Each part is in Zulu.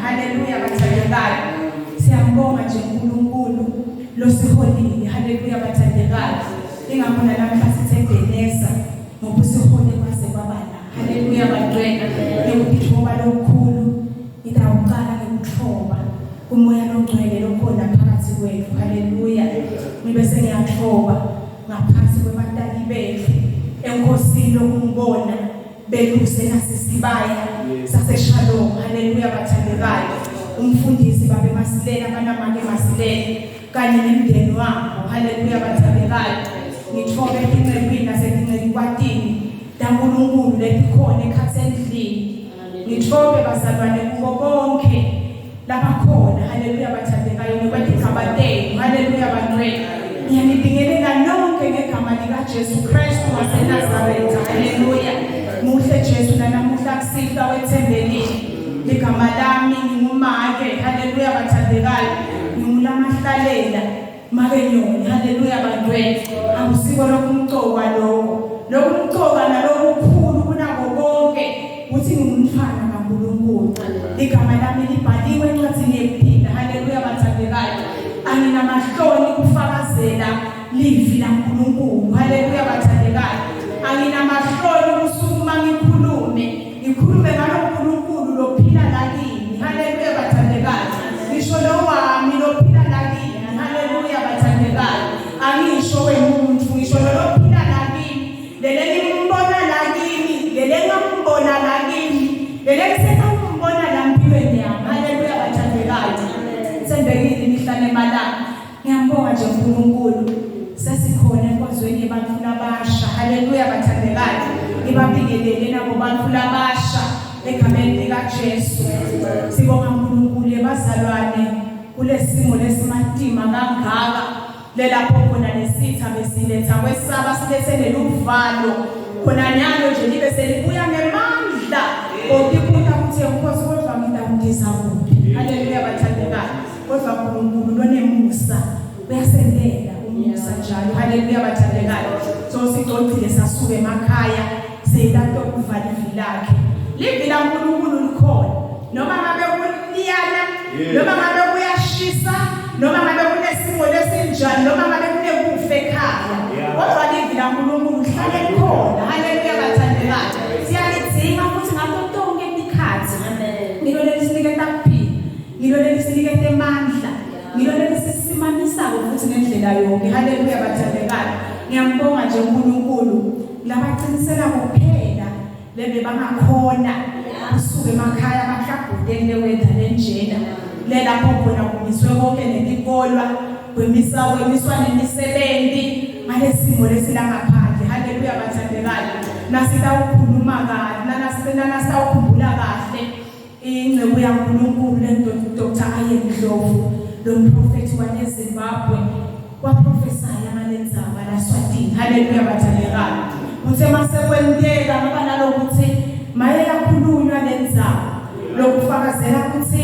Haleluya bathandekayo. Siyambonga nje uNkulunkulu losiholile. Haleluya bathandekayo. Ingakho namhla sithe Benesa ngoba usihole kwaze kwaba la. Haleluya bantwana. Ngikuphi lokukhulu ngitawuqala ngikuthoba kumoya longcwele lokhona phakathi kwethu. Haleluya. Ngibe sengiyathoba ngaphansi kwebatali bethu enkosini lokungibona beluse nasisibaya saseShalom. Haleluya bathandekayo. Umfundisi babe Masilela banamake Masilela kanye nemndeni wabo. Haleluya bathandekayo. Ngithobe etincekwini nasetincekwatini taNkulunkulu letikhona ekhatsi endlini. Ngithobe bazalwane kubo bonke labakhona. Haleluya bathandekayo, ngekwetigaba tenu. Haleluya bantwena. Ngiyanibingelela nonke ngegama likaJesu Kristu waseNazaretha. Haleluya. Muhle Jesu nanamuhla kusihlwa wethembekile. Ligama lami ngingumake. Haleluya bathandekayo. Ngingulamahlalela make nyoni. Haleluya bantwena. Akusiko lokumcoka lokho. Lokumcoka nalokukhulu kunako konke uthi ngingumntwana kaNkulunkulu. Igama lami libhaliwe encwadini yekuphila. Haleluya bathandekayo. Anginamahloni kufakazela livi laNkulunkulu. Haleluya bathandekayo. Anginamahloni kusukuma ngikhulume, ngikhulume ngalo nkulunkulu lophila lakini. Haleluya bathandekayo. Ngisho lo wami lophila lakini. Haleluya bathandekayo. Angisho wemuntu, ngisho lo lophila lakini. Lele ngimbona lakini, lele ngambona lakini, lele ngisekumbona la empilweni yami. Haleluya bathandekayo. Thembekile imihla nemalanga. Ngiyambonga nje uNkulunkulu. Sesikhona enkonzweni yebantu labasha. Haleluya bathandekayo. Ngibabingelele nabo bantu labasha egameni likaJesu. Sibonga uNkulunkulu ebazalwane kulesimo lesimatima kangaka. Lelapho khona nesitha besiletha kwesaba silethe neluvalo khona nyalo nje libe selibuya ngemandla otibuta ukuthi inkosi kodwa ngidawudiza kuphi. Haleluya bathandekayo. Kodwa uNkulunkulu lonemusa uyasendela umusa njalo. Haleluya bathandekayo. So sicocile sasuka emakhaya seyilapho kuvala ivi lakhe. Livi laNkulunkulu likhona noma ngabe kuliyana, noma ngabe kuyashisa, noma ngabe kunesimo lesinjani, noma ngabe kunekufa ekhaya, kodwa livi laNkulunkulu lihlale likhona. Haleluya bathandekayo. Siyalidzinga futhi ngato tonke tikhatsi. Ngilo lelisiniketa kuphila, ngilo lelisiniketa emandla, ngilo lelisisimamisako futhi ngendlela yonke. Haleluya bathandekayo. Ngiyambonga nje uNkulunkulu labaqinisela kuphela lebe bangakhona kusuka emakhaya bahlabhude kule weather lenjena lelapho khona kumiswe konke netikolwa kwemiswa kwemiswa nemisebenzi ngalesimo lesilangaphandle. Haleluya bathandekayo. Nasitawukhuluma kahle, nasitawukhumbula kahle ingcebo yaNkulunkulu le Dr. Ian Ndlovu lo mprofethi waseZimbabwe waprofesaya ngalendzaba laSwatini. Haleluya bathandekayo. Kuthe masekwenteka ngoba nalokuthi maye yakhulunywa lendzaba lokufakazela ukuthi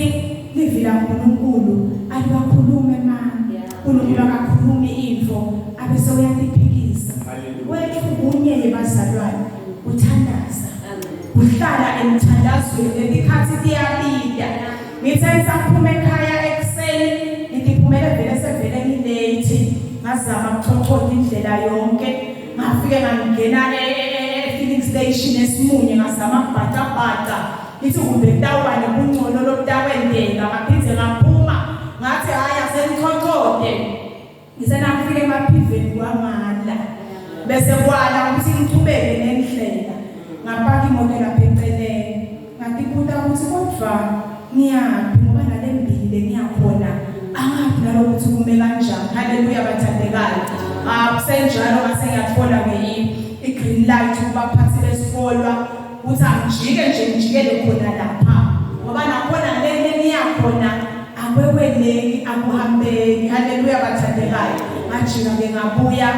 livi laNkulunkulu aliwakhulume manje. uNkulunkulu akakhulumi info abese uyatiphikisa. Wethu kunye yebazalwane uthandaza, uhlala emthandazweni letikhathi tiyabida. Ngithe ngisaphuma ekhaya ekuseni ngitiphumele vele sevele ngilate, ngazama ukuchochotha indlela yonke, ngafike ngangena e-filling station esimunye, ngazama ukubhacabhaca ngithi kumbe kutawuba nebungcono lokutakwenteka. Ngaphindze ngaphuma ngathi hhayi asengichochode. Ngisenakufika emaphiveni kwamala bese kwala ukuthi ngichubeke nendlela. Ngapaka imoto lapha eceleni, ngatibuta ukuthi kodwa ngiyaphi ngoba nale mbili lengiyakhona angazi nalokuthi kume kanjani. Haleluya bathandekayo. Kusenjalo ngase ngiyathola-ke i-green light kubaphathi besikolwa ukuthi angijike nje ngijikele khona lapha ngoba nakhona le lengiyakhona akwekweleki akuhambeki. Haleluya bathandekayo. Ngajika-ke ngabuya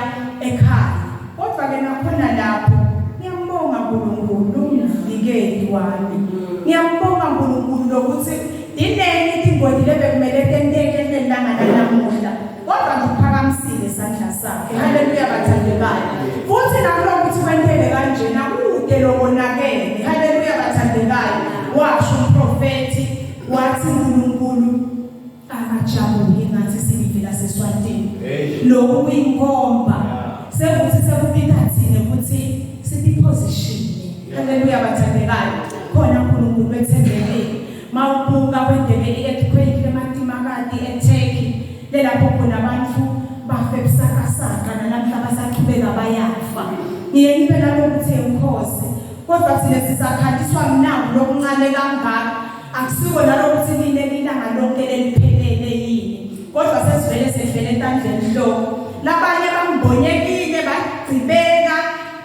ekhaya, kodwa-ke nakhona lapho ngiyambonga uNkulunkulu umvikeli wami. Ngiyambonga uNkulunkulu lokuthi tinengi tingoti lebekumele tenteke kulelanga lanamuhla, kodwa ngiphakamisile isandla sakhe. Haleluya bathandekayo. Futhi nakulokuthi kwenteke kanjena kude lokonakele. Haleluya bathandekayo. Washo umprofethi wathi Wathi uNkulunkulu akajabuli ngathi silive laseSwatini. Lokhu kuyinkomba sekuthi sekubika thina ukuthi sithi-position. Haleluya bathandekayo. Khona uNkulunkulu wethembekile. Mawubuka kwendebe i-earthquake lematimakati eTurkey lelapho khona abantu bafe busakasaka nalamhla basachubeka bayafa. Ngiye ngibe nalokuthi enkosi kodwa thina sisakhaliswa mnaku lokuncane kangaka akusiko nalokuthi nine ilanga lonke leliphelele yini kodwa sesivele sehlele etandleni hloko labanye bambonyekile bagcibeka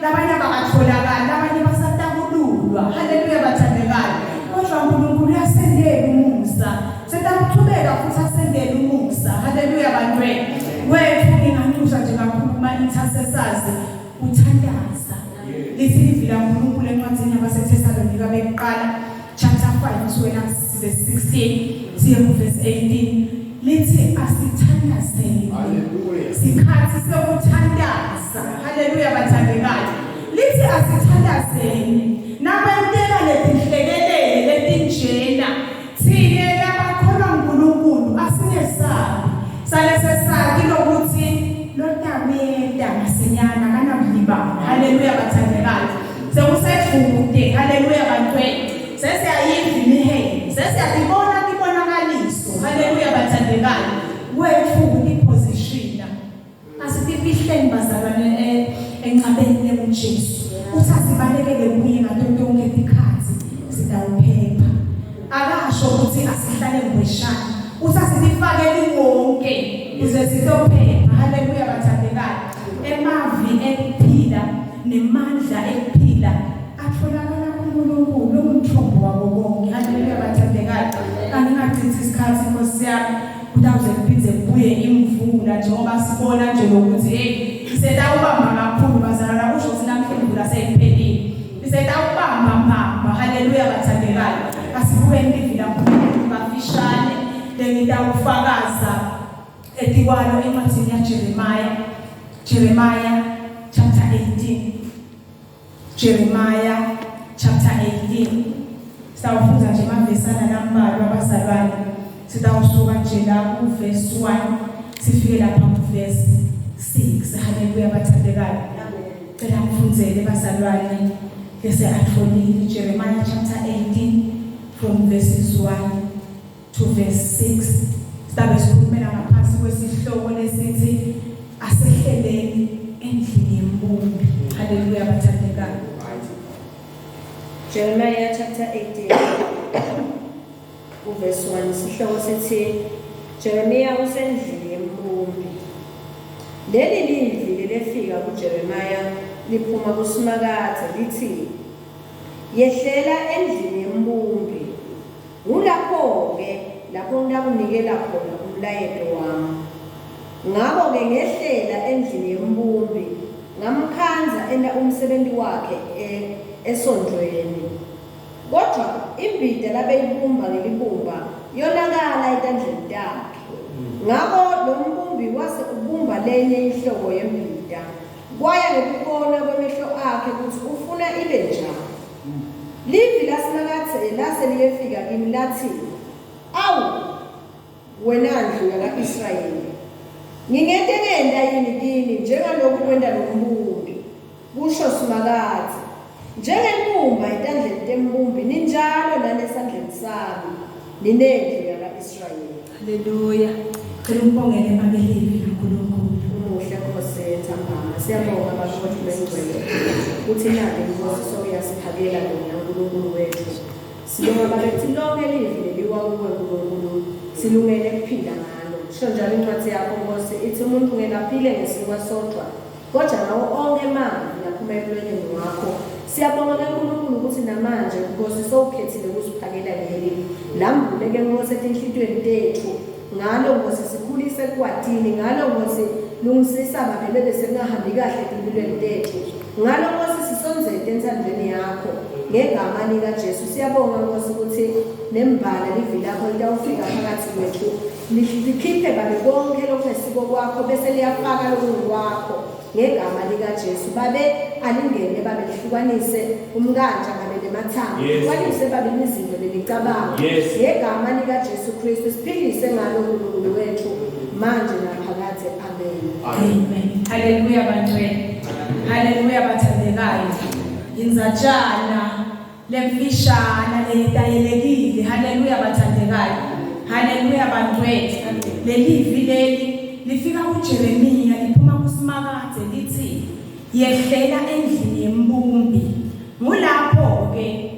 labanye abakatholakali labanye basatakululwa haleluya bathandekayo kodwa uNkulunkulu uyasendela umusa setakuchubeka futhi asendele umusa haleluya bantwini wethu nginganxusa nje kakhulu kuma-intercessors uthandaza lithi livi laNkulunkulu encwadini yabaseThesalonika bekuqala chapter 5 kusukela verse 16 siye ku verse 18 lithi asithandazeni Hallelujah. sikhathi sokuthandaza haleluya bathandekayo lithi asithandazeni nakwenteka letinhlekelele letinjena thine labakholwa uNkulunkulu asingesabi sale sesakhi lokuthi lotakuyenta masinyana kanakulibala haleluya bathandekayo sekusedude haleluya bantwini sesiyayiva imihelo sesiyayibona ibonakaliso haleluya bathandekayo wethu ukuposition asifihleni bazalwane enqabeni lekuJesu uthi asibalekele kuye ngato tonke tikhatsi sitawuphepha akasho ukuthi asihlale ngweshana uthi asifake liwonke kuze sizophepha haleluya bathandekayo emavi ekuphila nemandla ekuphila atholakala kuNkulunkulu umthombo wabo bonke haleluya bathandekayo angingachithi isikhathi Nkosi yami kutawuze kuphinde kubuye imvula njengoba sibona nje lokuthi hey isetawubamba kakhulu bazalwana kusho ukuthi namhla imvula seyiphelile isetawubamba mbamba haleluya bathandekayo asibukeni livi laNkulunkulu kafishane lengitawufakaza etikwalo encwadini yaJeremiah Jeremiah chapter 18 Jeremiah chapter 18 sitawufundza nje emavesana lambalwa abazalwane sitawusuka nje la ku verse 1 sifike lapha ku verse 6 haleluya bathandekayo cela ngifundzele bazalwane bese atholile Jeremiah chapter 18 from verses 1 to verse 6 sizabe sikhulumela ngaphansi kwesihloko lesithi asehleleni endlini yembumbi haleluya bathandekayo Jeremiah chapter 18 uverse 1 isihloko sithi Jeremiah usendlini yembumbi. Leli livi lelefika kuJeremiah liphuma kuSimakadze lithi yehlela endlini yembumbi. Ngulapho-ke lapho ngitakunikela khona umlayeto wami. Ngako-ke ngehlela endlini yembumbi ngamkhandza enta umsebenti wakhe esondlweni. Kodwa imbita labeyibumba ngelibumba yonakala etandleni takhe. Ngako lo mbumbi wase ubumba lenye inhlobo yembita. Kwaya ngekubona kwemehlo akhe kutsi ufuna ibe njani. Livi laSimakadze lase liyefika kimi lathi, Awu wena ndlu yaka-Israyeli, ngingete ngenta yini kini njengaloku kwenta lombumbi? Kusho Simakadze. Njengelibumba etandleni tembumbi ninjalo nanesandleni sami ninendlu yaka-Israyeli. Haleluya cela umbongele babelivi kaNkulunkulu Umuhle Nkosi ntambama. Siyabonga bafowethu bengcwele ukuthi nake Nkosi sowuyasiphakela lona uNkulunkulu wethu. Sibonga Babe kuthi lonke livi leliwa kuwe Nkulunkulu silungele kuphila ngalo. Sho njalo incwadi yakho Nkosi ithi umuntu ngeke aphile ngesinkwa sodwa kodwa ngawo onke emavi laphuma emlonyeni wakho. Siyabonga ke uNkulunkulu ukuthi namanje Nkosi sowukhethile ukusiphakela leli. Lambuleke Nkosi etinhlitiyweni tethu. Ngalo Nkosi sikhulise ekwatini, ngalo Nkosi lungisisa babe bebe sekungahambi kahle etimpilweni tethu. Ngalo Nkosi sisondzete entsandvweni yakho ngegama likaJesu. Siyabonga Nkosi ukuthi nembala livi lakho litawufika phakathi kwethu likhiphe babe konke lokungesiko kwakho bese liyafaka lokungokwakho. Ngegama likaJesu babe alingene babe lihlukanise umkanja ngabe nemathanga. Hlukanise babe imizindlo nemicabango. Ngegama likaJesu Kristu siphilise ngalo uNkulunkulu wethu manje naphakade. Amen. Amen. Haleluya bantwini. Haleluya bathandekayo. Inzatshana lemfishana leyetayelekile. Haleluya bathandekayo. Haleluya bantwethu. Lelivi leli lifika kuJeremiya liphuma kuSimakadze lithi yehlela endlini yembumbi. Ngulapho ke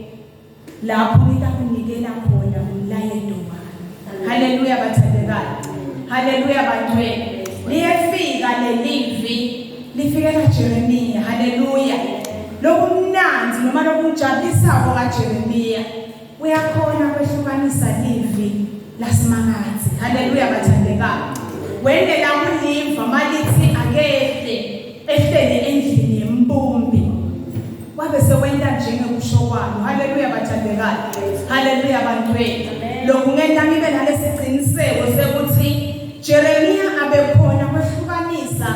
lapho ngitakunikela khona umlayeto wami. Haleluya bathandekayo. Haleluya bantwethu. Liyefika lelivi lifikela Jeremiya. Haleluya. Lokumnandzi noma lokujabulisako kaJeremiya uyakhona kwehlukanisa livi laSimakadze. Haleluya bathandekayo. Wendela kuliva malithi akehle ehlele endlini yembumbi. Wabe sewenta njengekusho kwalo. Haleluya bathandekayo. Haleluya bantwethu. Lokungenta ngibe nalesiciniseko sekuthi Jeremiya abekhona kwehlukanisa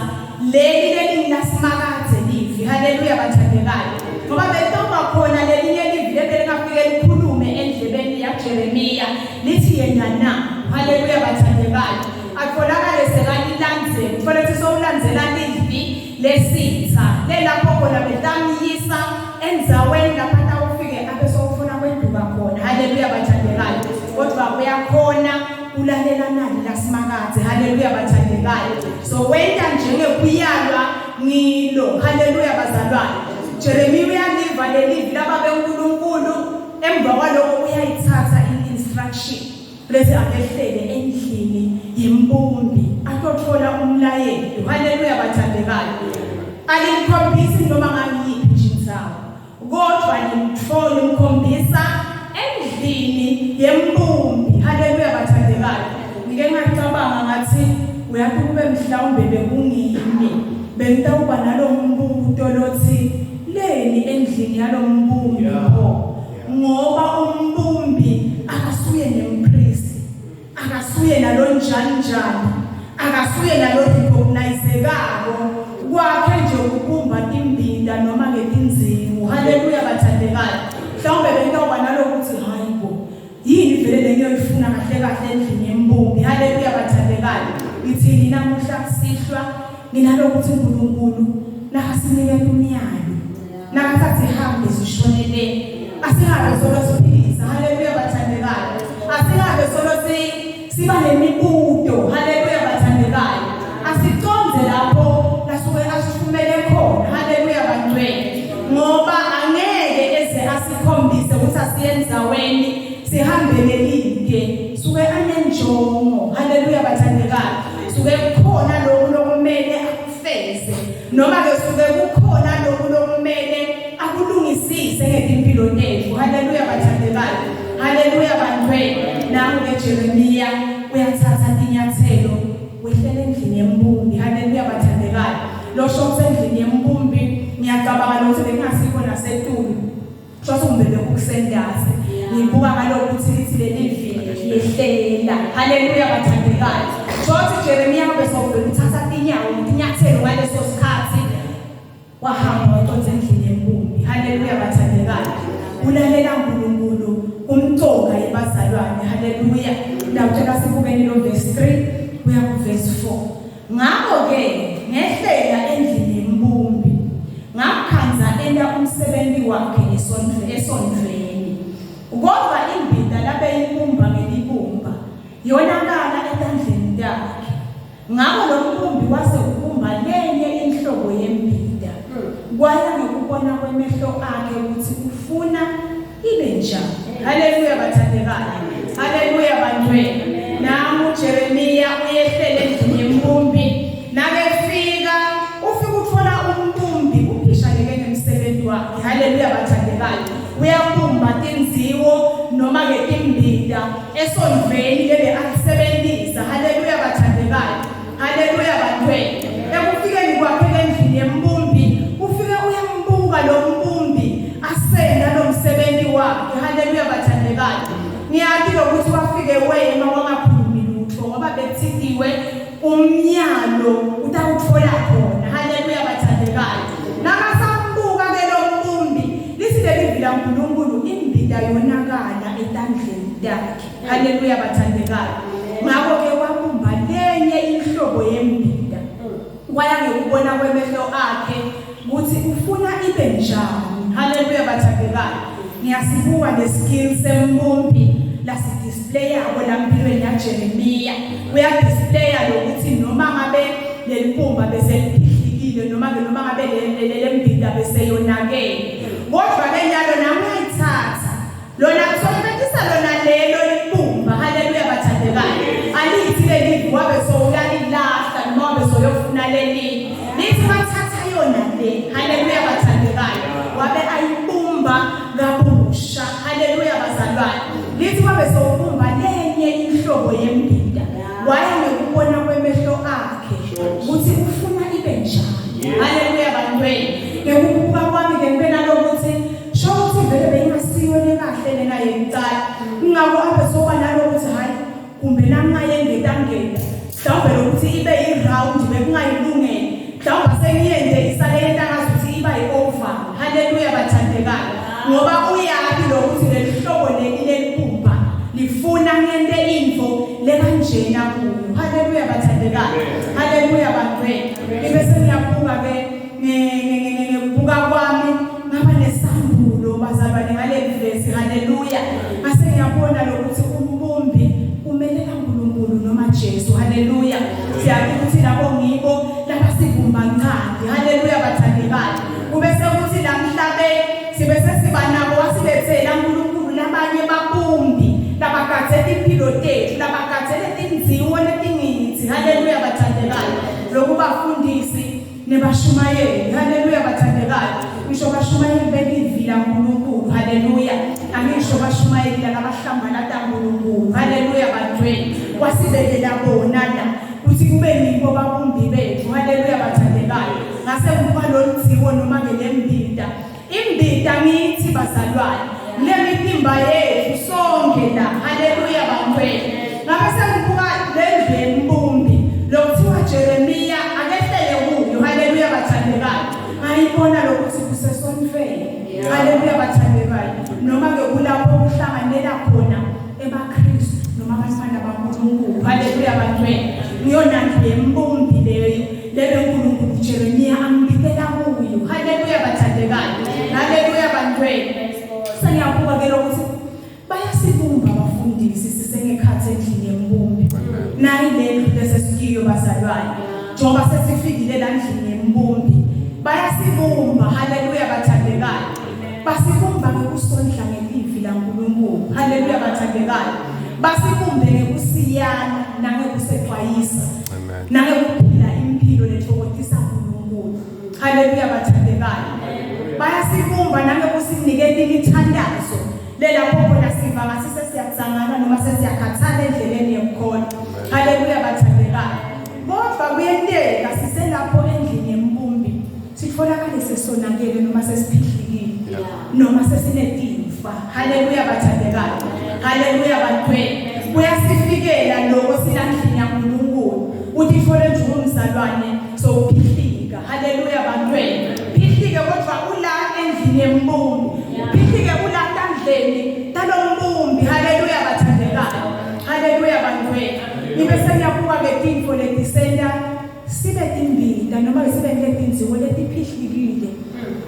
leli lelingilasimakadze livi. Haleluya bathandekayo. Ngoba betoba khona lelinye livi lebelingafike likhulume endlebeni yaJeremiya lithi yena na. Haleluya bathandekayo. Atholakale sekalilandzela. Uthola ukuthi sowulandzela livi lesitha lelapho khona betamyisa endzaweni lapho atawufike abe sowufuna kweduka khona. Haleluya bathandekayo. Kodwa uyakhona ulalela nali lasimakadze. Haleluya bathandekayo. So wenta njengekuyalwa ngilo. Haleluya bazalwane. Jeremiya uyaliva lelivi laba beNkulunkulu, emva kwaloko uyayithatha i-instruction bese akehlele endlini yembumbi atothola umlayeto. Haleluya bathandekayo. Alimkhombisi noma ngangiyiphi nje indzawo, kodwa limthola imkhombisa endlini yembumbi. Haleluya bathandekayo. Ngike ngacabanga ngathi uyathi kube mhlawumbe bekungimi bengitawuba nalombuto lothi leni endlini yalombumbi pho, ngoba umbumbi akasuye nempristi, akasuye nalo njani njani, akasuye nalo recognizekako kwakhe nje ukubumba timbinda noma ngetindziwo. Haleluya bathandekayo. Mhlawumbe bengitawuba nalokuthi hayi bo, yini vele lengiyoyifuna kahle kahle endlini yembumbi. Haleluya bathandekayo. Ngithini namuhla kusihlwa nginalokuthi uNkulunkulu nakasiniketa umyalo, nakathathe hambe sishonele, asingabe solo siphilisa. Haleluya bathandekayo. Asingabe solo siba nemibuto. Haleluya bathandekayo. Asicondze lapho lasuke asithumele khona. Haleluya bantwethu. Ngoba angeke eze asikhombise ukuthi asiyendzaweni sihambele lide, suke anenjongo. Haleluya bathandekayo. Suke kukhona lokhu lokumele akufeze, noma ke suke kukhona lokhu lokumele akulungisise ngetimpilo tethu. Haleluya bathandekayo. Haleluya bantwethu. Nangu ke Jeremiya uyathatha tinyathelo wehlela endlini yembumbi. Haleluya bathandekayo. Losho kusendlini yembumbi ngiyacabanga ukuthi bengasikho nasetulu. Shotho kumbe bekukusendase. Ngibuka ngalokho lithi lelivi yehlela. Haleluya bathandekayo. Shotho Jeremiya besovela uthatha tinyawo tinyathelo ngaleso sikhathi wahamba waqonda endlini yembumbi. Haleluya bathandekayo. Ulalela uNkulunkulu umcoka yebazalwane. Haleluya. Ndawutshela sibukeni lo verse 3 kuya ku verse 4. Ngakho ke ngehlela endlini yembumbi ngakhanza enta umsebenzi wakhe esondlweni. Kodwa imbida labeyibumba ngelibumba yonakala etandleni takhe. Ngakho lo mbumbi wase ubumba lenye inhlobo yembida. Kwaya ngokubona kwemehlo akhe ukuthi ufuna ibe njani. Haleluya bathandekayo. Haleluya bantwethu. Nangu Jeremiya uyehlela endlini yembumbi. Nakefika ufika uthola umbumbi uphishaneke ngemsebenzi wakhe. Haleluya bathandekayo. Uyabumba tindziwo noma ke timbida esondlweni lebe akusebenzisa. Haleluya bathandekayo. Haleluya bantwethu. Ekufikeni kwakhe endlini yembumbi ufike uyambuka lo mbumbi asenda lo msebenzi wakhe. Haleluya bathandekayo. Ngiyathi lokuthi wafike wema wangakhulumi lutho ngoba bethitiwe umnyalo utawuthola khona. Haleluya. bathandekayo. Ngakho-ke wabumba lenye inhlobo yembida, kwaya ngokubona kwemehlo akhe ukuthi ufuna ibe njani. Haleluya bathandekayo. Ngiyasibuka le-skill sembumbi lasidisplaya-ko la mpilweni yaJeremiya. Uyadisplaya lokuthi noma ngabe lelibumba beseliphihlikile, noma-ke noma ngabe lembida beseyonakele, kodwa-ke nyalo nami uyayithatha lona, kusebenzisa lona lelo libumba. Haleluya bathandekayo. Alithi leli wabe sowuyalilahla noma wabe soyofuna lelinye, lithi bathatha yona le. Haleluya bathandekayo. Wabe ayibumba kabusha. Haleluya bazalwane. Lithi wabe sowubumba lenye inhlobo yembida, waya ngokubona kwemehlo akhe ukuthi ufuna ibe njani. Haleluya bantweni. Ngekubuka kwami ke ngibe nalokuthi sho ukuthi vele beyingasiyo le kahle lena yekucala, ngako abe soba nalokuthi hayi, kumbe nangingayengeta ngeta mhlawumbe lokuthi ibe i-round bekungayilungele, mhlawumbe asengiyende isale yenta ngazuthi iba yi-oval. Haleluya bathandekayo. Ngoba uyazi lokuthi leli hlobo leli lelibumba lifuna ngente info lekanjena kuyo. Haleluya bathandekayo. Haleluya bantweni. Ngibe sengiyabuka ke ngekubuka kwami, ngaba nesambulo bazalwane ngaleli vesi. Haleluya. Ngase ngiyabona lokuthi umbumbi umelela uNkulunkulu noma Jesu. Haleluya. Siyazi ukuthi labo ngibo labasibumba ncane. Haleluya bathandekayo. Kube sekuthi la mhlabeni sibe sesiba nabo wasilethela uNkulunkulu labanye babumbi labagathe impilo tethu, labagathe letindziwo letingithi. Haleluya bathandekayo. Lokubafundisi nebashumayeli. Haleluya bathandekayo. Ngisho bashumayeli belivi laNkulunkulu. Haleluya. Angisho bashumayeli labahlambalata uNkulunkulu. Haleluya bantweni. Wasibekela bona la ukuthi kube ngibo babumbi bethu. Haleluya bathandekayo. Ngase kuba loludziwo noma ke lembida. Imbida ngithi bazalwane le mitimba yethu sonke la. Haleluya bantweni. Ngabe sengibuka lendlu yembumbi lokuthiwa Jeremiya akehlele kuyo. Haleluya bathandekayo. Ngayibona lokuthi kusesontweni. Haleluya bathandekayo. Noma ke kulapho kuhlanganela khona emaKristu noma abantwana baNkulunkulu. Haleluya bantweni. Ngiyona ndlu yembumbi leyo lelo uNkulunkulu Jeremiya ambikela kuyo. Haleluya bathandekayo. Haleluya bantweni. Sengiyabuka ke lokuthi bayasibumba abafundisi sisengekhathi endlini yembumbi. Nayi lendlu lesesikiyo bazalwane. Njengoba sesifikile la ndlini yembumbi, bayasibumba. Haleluya bathandekayo. Basibumba ngokusondla ngelivi laNkulunkulu. Haleluya bathandekayo. Basibumbe ngekusiyana nangekusexwayisa. Amen. Nangekuphila impilo lethokozisa uNkulunkulu. Haleluya bathandekayo. Bayasibumba nangekusinikela imithandazo lelapho khona siva ngathi sesiyatsangana noma sesiyakhathala endleleni yekukholwa. Haleluya bathandekayo. Kodwa kuyenteka siselapho endlini yembumbi sitholakale sesonakele noma sesiphihlikile noma sesinetimfa. Haleluya bathandekayo. Haleluya bantweni. Kuyasifikela lokho silandlini yaNkulunkulu. Uthifole nje umzalwane sowuphihlika. Haleluya bantweni. Phihlike kodwa ula endlini yembumbi. Phihlike ula tandleni talombumbi. Haleluya bathandekayo. Haleluya bantweni. Ngibe sengiyabuka ke tinfo letisenta sibe timbita noma sibe letindziwo letiphihlikile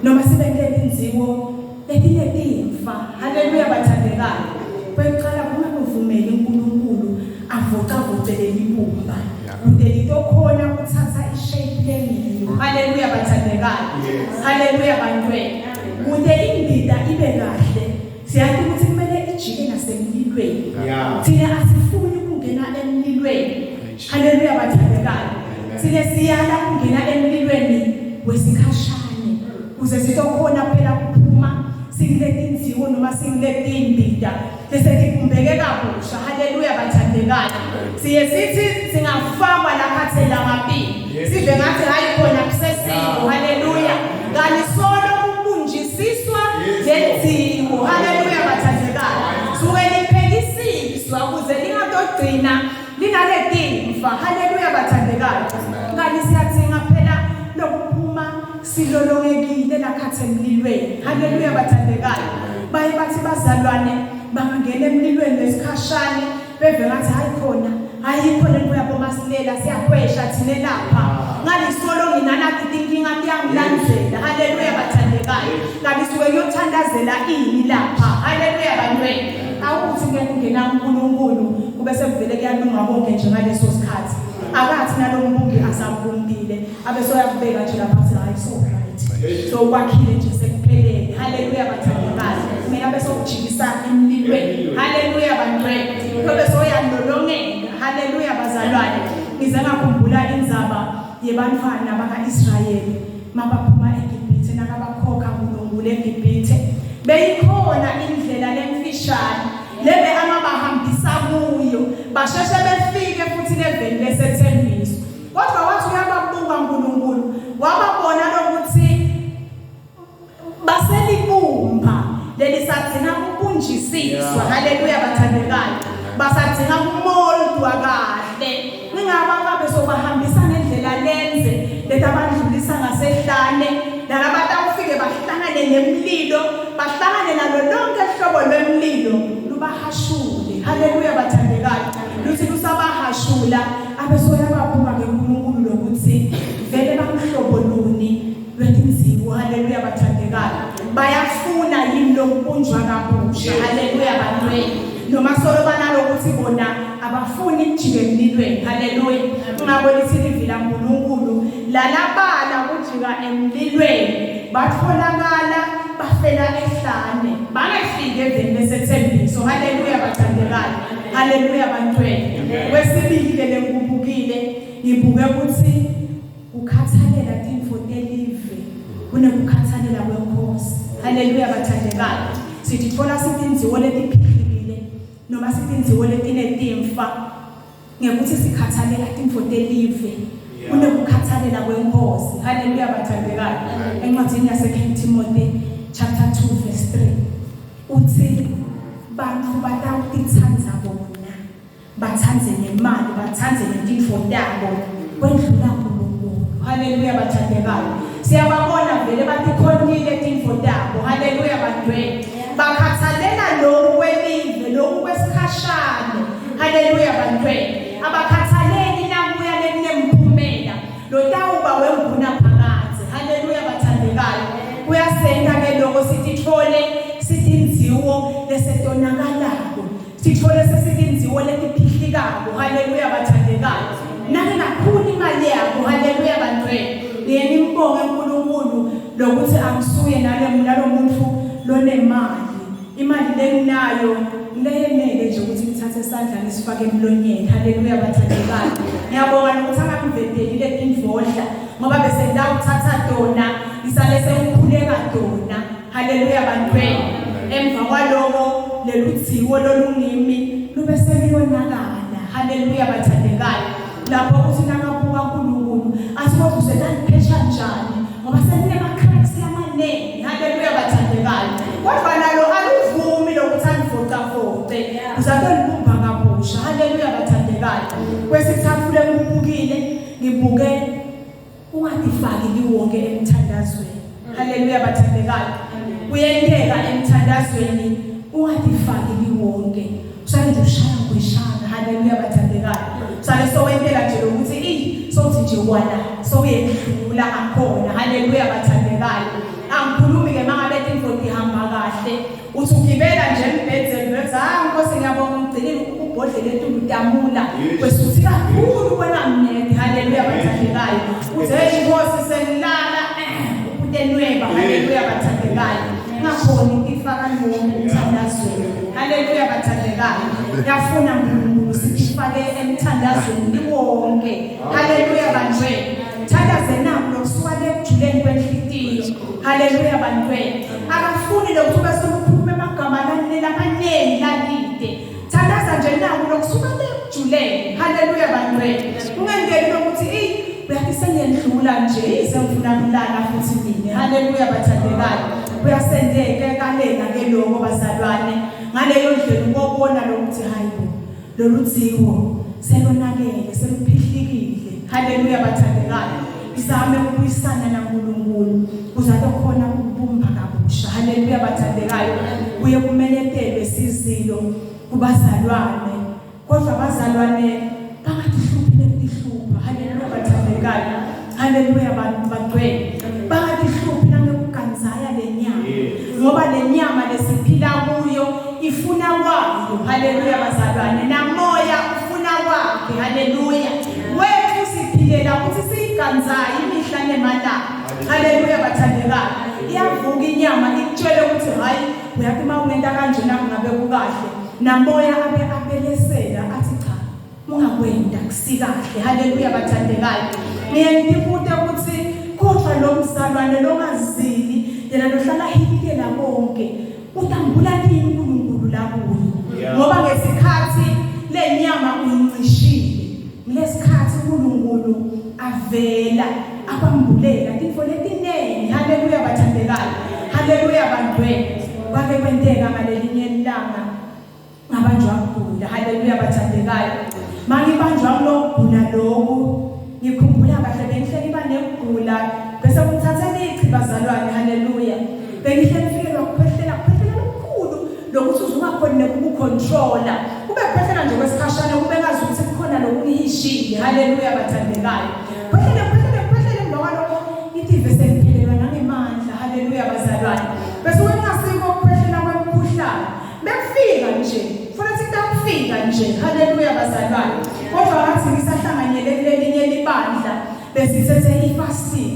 noma sibe letindziwo letinetimfa. Haleluya bathandekayo. Kwekuqala kungakuvumeli uNkulunkulu avocavoce lelibumba kude litokhona kuthatha ishape lengiyo. Haleluya bathandekayo. Haleluya bantweni. Kude imbida ibe kahle siyazi ukuthi kumele ijike nasemlilweni. Thina asifuni ukungena emlilweni. Haleluya bathandekayo. Thina siyala ukungena emlilweni wesikhashane kuze sitokhona phela kuphuma singiletindziwo noma singiletimbida bese tibumbeke kabusha. Haleluya bathandekayo. Siye sithi singafakwa lapha thela mapili sive ngathi hayi khona kusesiko. Haleluya. Kanti solo kubunjisiswa lendziwo. Haleluya bathandekayo. Suke liphekisiswa kuze lingatogcina linaletimfa. Haleluya bathandekayo. Kanti siyadzinga phela lokuphuma silolongekile lakhathe emlilweni. Haleluya bathandekayo. Baye bathi bazalwane bangangena emlilweni lesikhashane. Beve ngathi hayi khona, ayikho lento yabo masilela siyakhwesha thina lapha. Ngalisolo nginanathi tinkinga tiyangilandzela. Haleluya bathandekayo. Kanti suke kuyothandazela ini lapha. Haleluya bantwini. Awuthi ngiyakungena uNkulunkulu kube sekuvele kuyalunga konke nje ngaleso sikhathi. Akathi nalombumbi asabumbile abe soyakubeka nje lapha athi hayi so right. So kwakhile nje sekuphelele. Haleluya bathandekayo. Kumele abe sokujikisa emlilweni. Haleluya bantwini. Kube soyalolongela. Haleluya bazalwane. Ngize ngakhumbula indzaba yebantwana baka-Israyeli mabaphuma eGibhithe nakabakhokha uNkulunkulu eGibhithe. Beyikhona indlela lemfishane lebe angabahambisa kuyo basheshe befike futhi leveni lesethembiso. Kodwa wathi uyababuka uNkulunkulu wababona lokuthi baselibumba lelisagcina kubunjisiswa. Haleluya bathandekayo. Basadzinga kumoldwa kahle. Ningaba ngabe sobahambisa ngendlela lenze letabandlulisa ngasehlane nalabatawufike bahlangane nemlilo bahlangane nalo lonke hlobo lwemlilo lubahashule. Haleluya bathandekayo. Luthi lusabahashula abe soyababuka ke uNkulunkulu lokuthi vele bamhlobo luni lwetinziwo. Haleluya bathandekayo. Bayafuna yini lokubunjwa kabusha. Haleluya bantwini. Noma solo banalokuthi bona abafuni ukujika emlilweni. Haleluya. Ngakho lithi livi laNkulunkulu lalabala kujika emlilweni batholakala bafela ehlane bangefiki eveni lesethembiso. Haleluya bathandekayo. Haleluya bantwini. Kwesibili ke lengikubukile ngibuke ukuthi ukhathalela tintfo telive kunekukhathalela kwenkosi. Haleluya bathandekayo. Sititfola sitindziwo letiphihlile noma sitindziwo letinetimfa ngekuthi sikhathalela tintfo telive kunekukhathalela kwenkosi. Haleluya bathandekayo. Encwadini yase King Timothy chapter 2 verse 3 uthi bantfu batawutitsandza bona bathandze nemali bathandze netintfo tabo kwendlula uNkulunkulu. Haleluya bathandekayo. Siyababona vele batikhontile tintfo tabo. Haleluya bantwini. Bakhathalela lokhu kwelive lokhu kwesikhashana. Haleluya bantwini. Abakhathaleli nakuya lekunemphumela lotawuba wenguna phakadze. Haleluya bathandekayo. Kuyasenta ke lokho sitithole sitindziwo lesetonakalako. Sithole sesitindziwo letiphihlikako. Haleluya bathandekayo. Nake kakhulu imali yakho. Haleluya bantwini. Ngiye ngimbonge uNkulunkulu lokuthi angisuye nalo muntu lonemali. Imali lenginayo leyenele nje ukuthi ngithathe isandla ngisifake emlonyeni. Haleluya bathandekayo. Ngiyabonga nokuthi angangivedeli letindvodla ngoba bese ngitawuthatha tona isale sengikhuleka tona. Haleluya bantwini. Emva kwaloko leludziwo lolungimi lube seluyonakala. Haleluya bathandekayo. Lapho uthi nakabuka uNkulunkulu athi kodwa usetangiphesha njani ngoba sekunema-cracks lamaningi. Haleluya bathandekayo. Kodwa nalo aluvumi lokuthi angivocafoce. Uzatolibumba kabusha. Haleluya bathandekayo. Kwesithathu lengikubukile ngibuke ungatifaki liwonke emthandazweni. Haleluya bathandekayo. Kuyenteka emthandazweni ungatifaki liwonke. Usale nje ushaya ngweshana. Haleluya bathandekayo. Usale sowentela nje lokuthi eyi sothi nje wala sowuyedlula akhona. Haleluya bathandekayo. Angikhulumi ke mangabe tintfo tihamba kahle uthi ugibela nje embhedzeni uthi ah Nkosi ngiyabonga ngigcinile ubhodlela etulu tamula kwesuthi kakhulu kwena mnene. Haleluya bathandekayo. Uthi hey Nkosi sengilala utenweba. Haleluya bathandekayo. Ngakhona ukufaka liwonke emthandazweni. Haleluya bathandekayo. Yafuna uNkulunkulu sitifake emthandazweni liwonke. Haleluya bantwini. Thandaze nako lokusuka lekujuleni kwenhlitiyo. Haleluya bantwini. Akafuni lokuthi ube sewukhuluma amagama lamaningi lalide. Thandaza nje nako lokusuka lekujuleni. Haleluya bantwini. Ungenteli lokuthi eyi uyathi sengiyendlula nje ize ngifuna kulala futhi mina. Haleluya bathandekayo. Kuyasendeke kalela ke lokho bazalwane. Ngaleyo ndlela ukubona lokuthi hayibo lolu dziwo selonakele seluphihlikile. Haleluya bathandekayo. Izame ukubuyisana naNkulunkulu kuze khona ukubumba kabusha. Haleluya bathandekayo. Kuye kumeletelwe sizilo kubazalwane. Kodwa bazalwane bangatihluphi nekuhlupha. Haleluya bathandekayo. Haleluya bantu bagcwele. Bangatihluphi nangekuganzaya lenyama. Ngoba lenyama lesiphila kuyo ifuna kwayo. Haleluya bazalwane. Namoya ufuna kwakhe. Haleluya. Wethu siphilela ukuthi siyiganzaye imihla nemalanga. Haleluya bathandekayo. Iyavuka inyama ikutshele ukuthi hayi uyathi uma ungenta kanjena kungabe kukahle. Namoya abe abelesela athi cha ungakwenda kusikahle. Haleluya bathandekayo. Ngiye ngibute ukuthi kodwa lo mzalwane longazili yena lohlala hilikela konke utambula nini uNkulunkulu la kuye, ngoba ngesikhathi lenyama uyincishile, ngesikhathi uNkulunkulu avela akwambulela tintfo letiningi. Haleluya bathandekayo. Haleluya bantwini. Kwake kwenteka ngalelinye ilanga ngabanjwa ukugula. Haleluya bathandekayo. Mangibanjwa kulokugula lokhu, ngikhumbula kahle bengihle ngiba nekugula bese kungithathela ichi bazalwane. Haleluya. Bengihle ngifikelwa ukukhwehlela, kukhwehlela lokukhulu lokuthi uzungakhoni nekukucontrola, kube kukhwehlela nje kwesikhashana, kube ngazi ukuthi kukhona lokungihishile. Haleluya bathandekayo. Khwehlele khwehlele khwehlele, emva kwalokho itive sengiphelelwa nangemandla. Haleluya bazalwane. Bese kungasiko ukukhwehlela kwemkhuhlane, bekufika nje futhi kufika nje. Haleluya bazalwane. Kodwa ngathi ngisahlanganyele kulelinye libandla, besithethe ifasting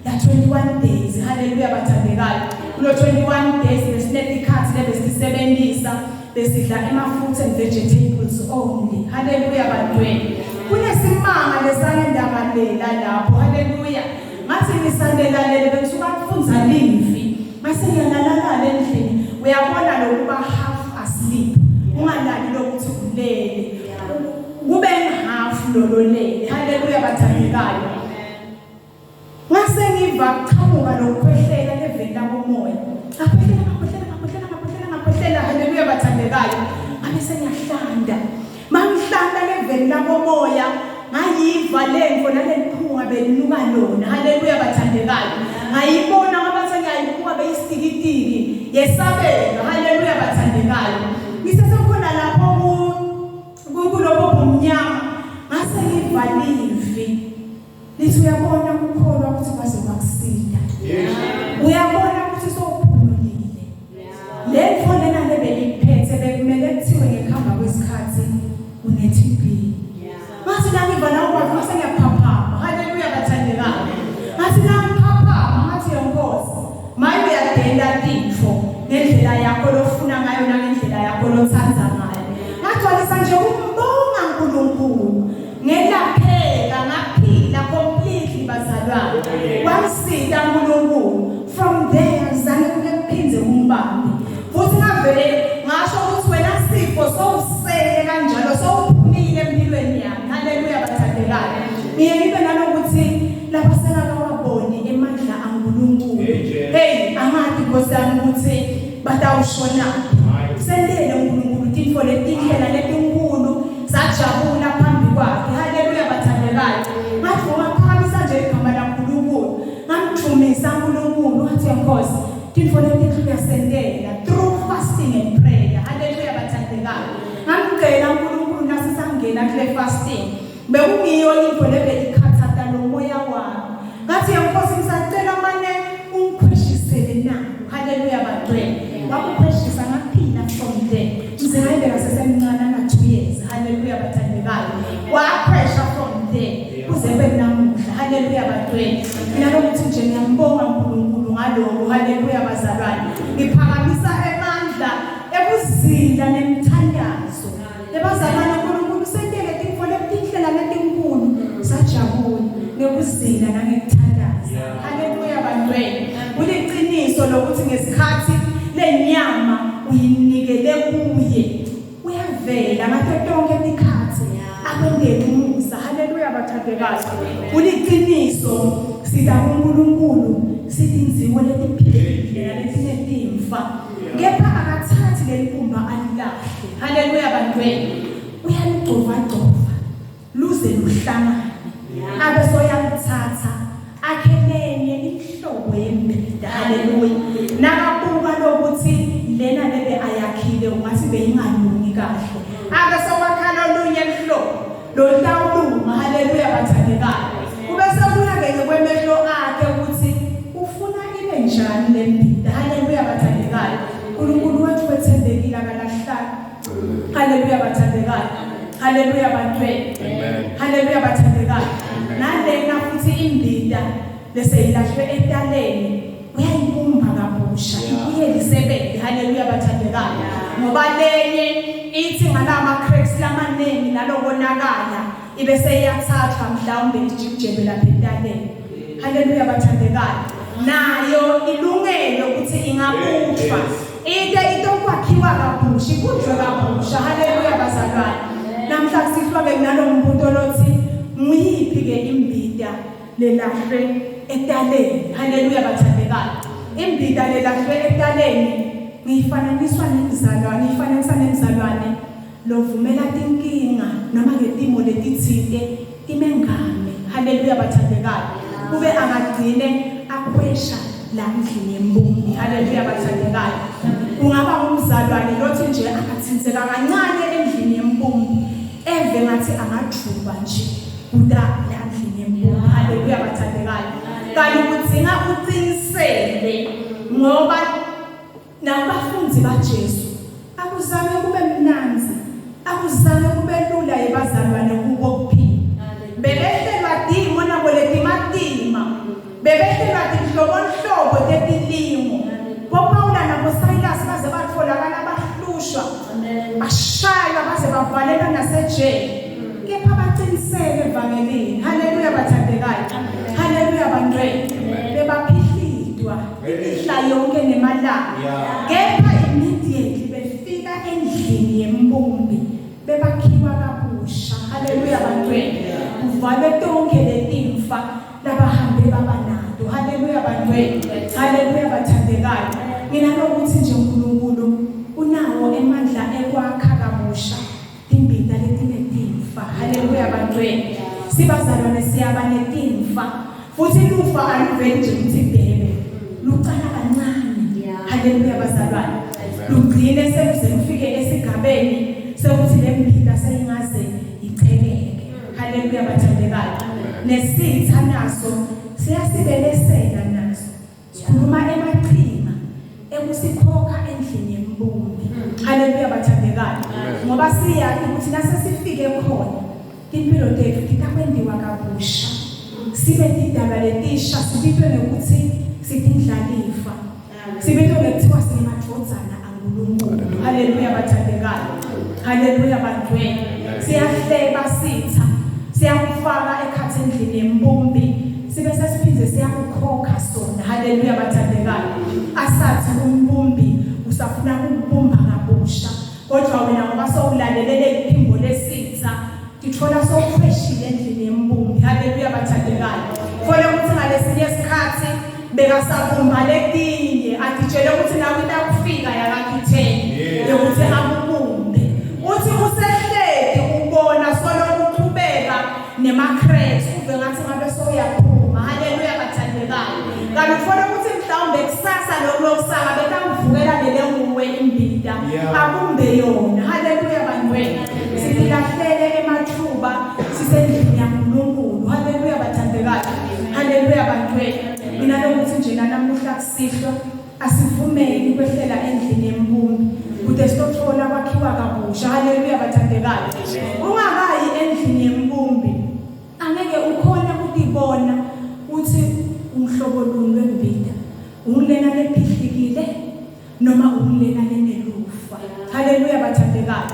ya 21 days. Haleluya bathandekayo. Kulo 21 days besinetikhathi lebesisebenzisa, besidla ema fruits and vegetables only. Haleluya bantweni. Kunesimanga lesangendakalela lapho. Haleluya. Ngathi ngisandelalele, bengisuka kufundza livi, mase ngiyalalala endlini. Uyabona lokuba half asleep, ungalali lokuthi ulele, kube half lololele. Haleluya bathandekayo. Ngase ngiva kuchamuka lokukhwehlela leveni lakomoya. Ngakhwehlela ngakhwehlela ngakhwehlela ngakhwehlela ngakhwehlela. Haleluya bathandekayo. Ngabe sengiyahlanda. Mangihlanda leveni lakomoya, ngayiva lento naleliphunga belinuka lona. Haleluya bathandekayo. Ngayibona ngoba sengiyayibuka beyisitikitiki yesabeka. Haleluya bathandekayo. Ngisesekhona lapho kulobo bumnyama, ngase ngiva livi lithi, uyabona ukukholwa ukuthi kwaze kwakusinda, uyabona ukuthi sowuphumulile. Le nto lena lebeliphethe bekumele kuthiwe ngekuhamba kwesikhathi une-TB. Ngathi nangiva lawo kwazi, ngase ngiyaphaphama. Haleluya bathandekayo. Ngathi nangiphaphama ngathi, yenkosi, maye uyadenda tintfo ngendlela yakho lofuna ngayo nangendlela yakho lotsandza ngayo. Ngagcwalisa nje ukumbonga uNkulunkulu, ngelapheka, ngaphila completely bazalwane. Wamsita uNkulunkulu. From there zange kuke kuphindze kumbambe futhi. Ngavele ngasho ukuthi wena sifo sowusele kanjalo, sowuphumile empilweni yami. Haleluya bathandekayo. Ngiye ngibe nalokuthi lapha sengakawaboni emandla aNkulunkulu, hey, angathi Nkosi yami ukuthi batawushona. Sendele uNkulunkulu tintfo letinhle naletinkulu, sajabula phambi kwakhe. Haleluya bathandekayo. Ngathi ngaphakamisa nje igama laNkulunkulu, ngamdumisa uNkulunkulu, ngathi, Nkosi, tintfo letinhle uyasendela through fasting and prayer. Haleluya bathandekayo. Ngamcela uNkulunkulu nasisangena kule fasting, bekungiyo into lebeyikhathata lo moya wami. Ngathi, Nkosi, ngisacela mane ungikhweshisele na. Haleluya bantwini. Wakukhweshisa, ngaphila from there. Mze ngayibeka sesemncane ana 2 years. Haleluya bathandekayo. Wakhwesha from there kuze kube namuhla. Haleluya bantwini. Mina lokuthi nje ngiyambonga uNkulunkulu ngaloko. Haleluya bazalwane. Ngiphakamisa emandla ekuzila nemthandazo. Ebazalwane, uNkulunkulu sentele tintfo letinhle naletinkulu, sajabula ngekuzila nangekuthandaza. Haleluya bantwini. Kuliciniso lokuthi ngesikhathi lenyama uyinikele kuye, uyavela ngato tonke tikhatsi akwendele umusa. Haleluya bathandekayo. Kuliciniso sida kuNkulunkulu sitindziwo letiphilile naletinetimfa, kepha akathathi lelibumba alilahle. Haleluya bantwini. Uyaligcovagcova luze luhlangane, abe soyakuthatha akhe lenye inhlobo yembida. Haleluya. Nakabuka lokuthi lena lebe ayakhile ungathi beyingalungi kahle, ake sowakhala. Lotawulunga. Haleluya bathandekayo. Kube sekuya ke ngekwemehlo akhe ukuthi ufuna ibe njani le mbida. Haleluya bathandekayo. uNkulunkulu wethu wethembekile, akalahlali. Haleluya bathandekayo. Haleluya bantwini. Haleluya bathandekayo. Nalena futhi imbida leseyilahlwe etaleni uyayibumba kabusha, ibuye lisebenze. Haleluya bathandekayo. Ngoba lenye ithi ngalama cracks lamaningi nalokonakala ibe seyiyathathwa mhlawumbe ijikijebe lapha etaleni. Haleluya bathandekayo. Nayo ilungelo ukuthi ingabutshwa into itokwakhiwa kabusha, ibunjwe kabusha. Haleluya bazalwane. Namhla kusihlwa ke nalombuto lothi nguyiphi ke imbida lelahlwe etaleni. Haleluya bathandekayo. Imbida lelahlwe etaleni ngiyifananiswa nemzalwane, ngiyifananisa nemzalwane lovumela tinkinga noma ngetimo letitsite timengame. Haleluya bathandekayo. Kube akagcine akhwesha la endlini yembumbi. Haleluya bathandekayo. Kungaba umzalwane lothi nje akathintseka kancane endlini yembumbi, eve ngathi angajuba nje kuda la endlini yembumbi. Haleluya bathandekayo. Kanti kudzinga uqinisele, ngoba nabafundi baJesu akuzange kube mnanzi, akuzange kube lula ebazalwane kubo kuphila. Bebehlelwa dimo nabo letimatima, bebehlelwa tinhlobonhlobo tetilimo. BoPawula nabo Silas baze batholakala bahlushwa, bashaywa, baze bavalelwa nasejele, kepha baqinisele evangelini. Haleluya bathandekayo. Haleluya bantwini. Bebaphihlidwa imihla yonke nemalanga, kepha immediately befika endlini yembumbi bebakhiwa kabusha. Haleluya bantwini. Kuvalwe tonke letimfa labahambe baba nato. Haleluya bantwini. Haleluya bathandekayo. Nginalokuthi nje uNkulunkulu unawo emandla ekwakha kabusha timbita letinetimfa. Haleluya bantwini. Sibazalwane siyaba netimfa, futhi lufa aluveli nje ukuthi bhebe, lucala kancane. Haleluya bazalwane. Lugcine sekuze lufike esigabeni sekuthi le mbita seyingaze icheleke. Haleluya bathandekayo. Nesitha naso siyasibelesela, naso sikhuluma emaqhinga ekusikhokha endlini yembumbi. Haleluya bathandekayo. Ngoba siyazi ukuthi nasesifike khona impilo tethu titakwendiwa kabusha, sibe tidalwa letisha, sibitwe ngekuthi sitindlalifa, sibitwe ngekuthiwa singemadvodzana aNkulunkulu. Haleluya bathandekayo. Haleluya bantwini. Siyahleba sitha, siyakufaka ekhathi endlini yembumbi, sibe sesiphinde siyakukhokha sona. Haleluya bathandekayo. Asathi umbumbi usafuna ukubumba kabusha, kodwa wena ngoba sowulalelele iphimbo lesitha tithola sowukhweshile endlini yembumbi. Haleluya bathandekayo. Fole ukuthi ngalesinye isikhathi bekasabumba letinye, atitshele ukuthi nawe itakufika yakakitheni yokuthi akubumbe, uthi usehledi ubona solo kuqhubeka nema-cracks, uve ngathi ngabe sowuyaphuma. Haleluya bathandekayo. Kanti uthola ukuthi mhlawumbe kusasa lokhu lokusaka bekangivukela lele nguwe imbida abumbe yona. Haleluya bantwini. Silahlele emathuba sisendlini yaNkulunkulu. Haleluya bathandekayo. Haleluya bantwini. Mina lokuthi nje namuhla kusihlwa asivumeli kwehlela endlini yembumbi kude sitothola kwakhiwa kabusha. Haleluya bathandekayo. Ungakayi endlini yembumbi angeke ukhona ukutibona uthi umhlobo luni lwembida, ungilena lephihlikile noma ungilena lenelufa. Haleluya bathandekayo.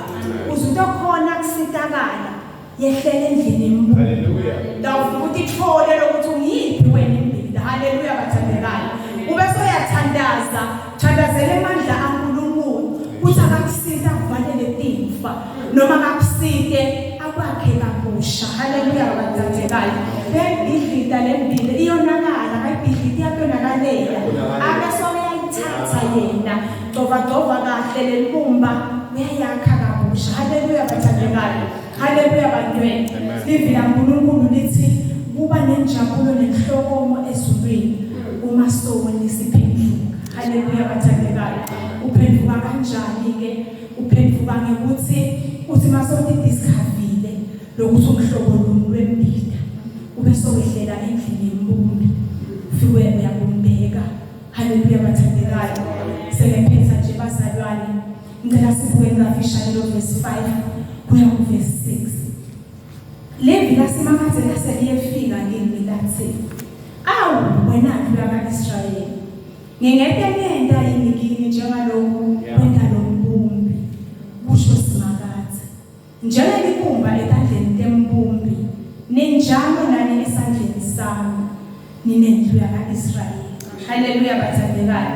Uzutokhona kusitakala yehlele endlini yembumbi. Hallelujah. Ndawufika utithole lokuthi ungiyiphi wena imbida. Haleluya bathandekayo. Ube soyathandaza, thandazela emandla aNkulunkulu ukuthi akakusite akuvalele timfa noma akakusite akwakhe kabusha. Haleluya bathandekayo. Lembidlita lembili iyonakala, ayibhidlita iyakonakalela. Abe soyayithatha yena, gcova gcova kahle lelibumba, uyayakha kabusha. Haleluya bathandekayo. Haleluya bantwini. Livi laNkulunkulu lithi kuba nenjabulo nenhlokomo ezulwini uma soni siphenduka. Haleluya bathandekayo. Uphenduka kanjani ke? Uphenduka ngekuthi uthi masewuti discoverile Lokuthi umhlobo luni lwembida ube sowehlela endlini yembumbi ufike uyabumbeka. Haleluya bathandekayo. Sengephetha nje bazalwane, ngicela sibuke kafishane lo verse 5 kuya ku verse 6. Levi laSimakadze lase liyefika kimi lathi, Awu wena ndlu yaka-Israyeli, ngingeke ngenta yini kini njengalokhu kwenta lo mbumbi, kusho Simakadze. Njengelibumba etandleni tembumbi, ninjalo nani esandleni sami, ninendlu yaka-Israyeli. Haleluya bathandekayo.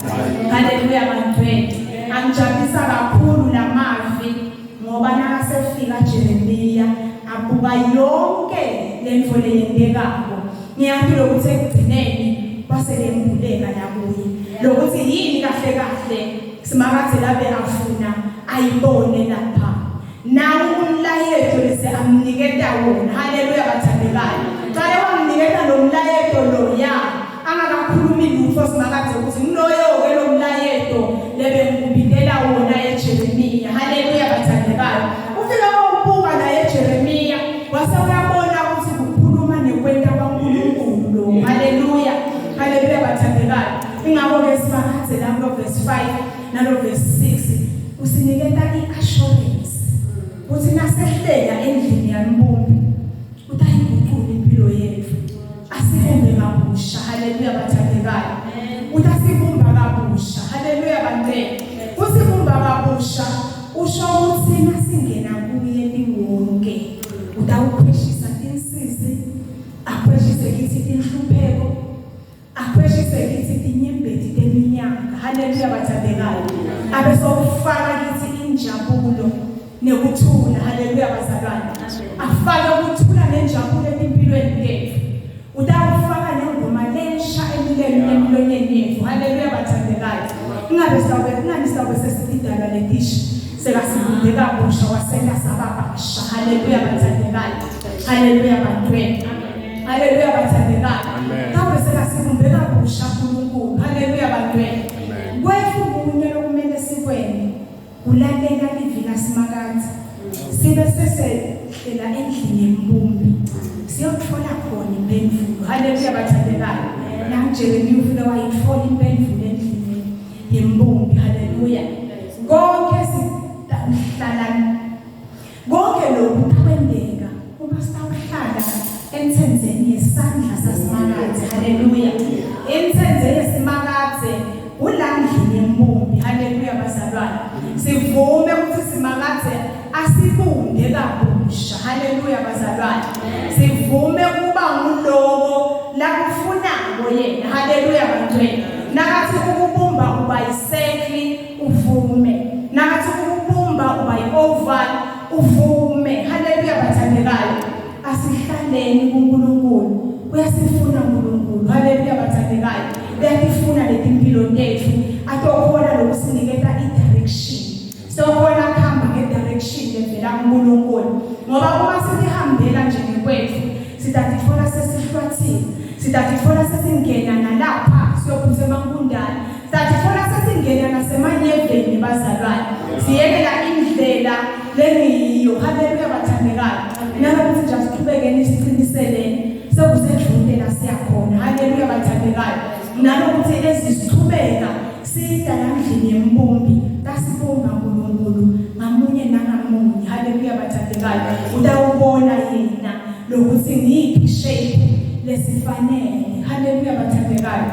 Haleluya bangcwele. Angijabulisa kakhulu lamavi ngoba nakasefika Jeremiya abuka yonke lentfo leyentekako. Ngiyazi lokuthi ekugcineni kwase kuyembuleka nakuye lokuthi yini kahle kahle Simakadze labe afuna ayibone lapha. Nawu umlayeto lese amniketa wona. Haleluya bathandekayo. Cale wamniketa lo mlayeto loya angakakhulumi lutho Simakadze ukuthi ngiloyo ke lo mlayeto lebengikubitela wona eJeremiya. Haleluya bathandekayo. Ufike wawubuka naye Jeremiya wase uyabona ukuthi kukhuluma nekwenta kwaNkulunkulu lo. Haleluya. Haleluya bathandekayo. Ingakho ke Simakadze la kulo verse 5 nalo verse 6 usiniketa iassurance ukuthi nasehlela endlini yambumbi utayiguqula impilo yethu, asibumbe kabusha. Haleluya bathandekayo. Utasibumba kabusha. Haleluya bangcwele. Usibumba kabusha usho ukuthi nasingena kuye liwonke utawukhweshisa tinsizi, akhweshise kithi tinhlupheko, akhweshise kithi tinyembeti teminyaka. Haleluya bathandekayo. Abe sokufaka kithi injabulo nekuthula. Haleluya bazalwane. Afake ukuthula nenjabulo empilweni yethu. Utawufaka nengoma lensha emlonyeni yethu. Haleluya bathandekayo. Ingabe sawube ingani sawube sesidalwa letisha sekasibumbe kabusha wasenta saba basha. Haleluya bathandekayo. Haleluya bantwini. Haleluya bathandekayo. Kabe sekasibumbe kabusha uNkulunkulu. Haleluya bantwini. Kwethu kunye lokumele sikwente kulalela livi laSimakadze. Sibe sesehlela endlini yembumbi siyothola khona impendulo. Haleluya bathandekayo. NanguJeremiya ufike wayithola impendulo endlini yembumbi. Haleluya. Konke sihlala konke lokhu kwendeka uma sawuhlala emthenzeni yesandla saSimakadze. Haleluya. Imthenze yeSimakadze ulandlini yembumbi. Haleluya bazalwane. Sivume ukuthi Simakadze asibumbe kabusha. Haleluya bazalwane. Sivume kuba ngulowo lakufunako yena. Haleluya bantwini. Nakathi ukubumba uba yisekli uvume. Nakathi ukubumba uba yi-oval uvume. Haleluya bathandekayo. Asihlaleni kuNkulunkulu. Uyasifuna uNkulunkulu. Haleluya bathandekayo. Uyatifuna letimpilo tethu. Atokhona lokusiniketa i-direction. Sokhona kuhamba nge-direction levela kuNkulunkulu. Ngoba uma sitihambela nje ngekwethu sitatitfola sesihlwathile. Sitatitfola sesingena nalapha siyophutha emankundane. Sitatitfola sesingena nasemanyeveni bazalwane. Siyekela indlela lengiyo. Haleluya bathandekayo. Nalokuthi nje asiqhubekeni siqiniseleni. Sekusedlule la siyakhona. Haleluya bathandekayo. Nalokuthi ezisichubeka sida landlini yembumbi kasibumba uNkulunkulu ngamunye nangamunye. Haleluya bathandekayo. Utawubona yena lokuthi ngiyiphi shape lesifanele. Haleluya bathandekayo.